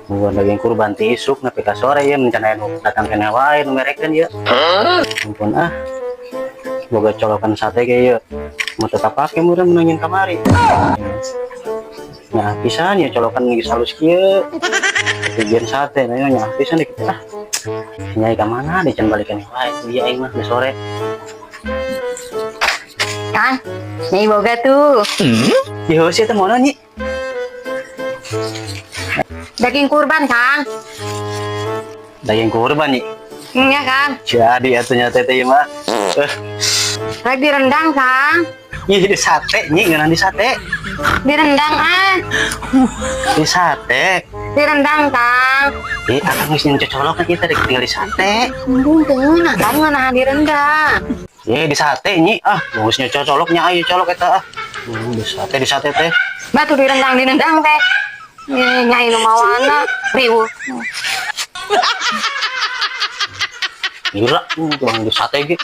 Bukan daging kurban ti isuk nepi ka sore ya, rencana nu datang keneh wae nu merekeun ieu. Ampun ah. Boga colokan sate ge ieu. Mau tetap pake meureun menangin kamari. Nah, pisan ya colokan geus halus kieu. Tujuan sate nah nya pisan dikit ah. Si Nyai ka mana deui, can balik keneh wae dia aing mah geus sore. Kang, Nyai boga tuh. Ieu sih teh mono, Nyi? Daging kurban, Kang. Daging kurban, Nyi. Iya, Kang. Jadi atuh nya teh teh ieu mah. Eh, Rek direndang, Kang. Ih, di sate, Nyi, ngeunah di sate. Direndang ah. Di sate. Direndang, Kang. Eh, akang geus nyang cocolok kita rek tinggal di sate. Embung teu ngeunah, Kang, ngeunah direndang. Eh, di sate, Nyi. Ah, geus nya cocolok nya, ayo colok eta ah. Di sate teh. Batu direndang direndang teh. Eh, Nyai nu mawana riweuh. Gila, tukang di sate ge.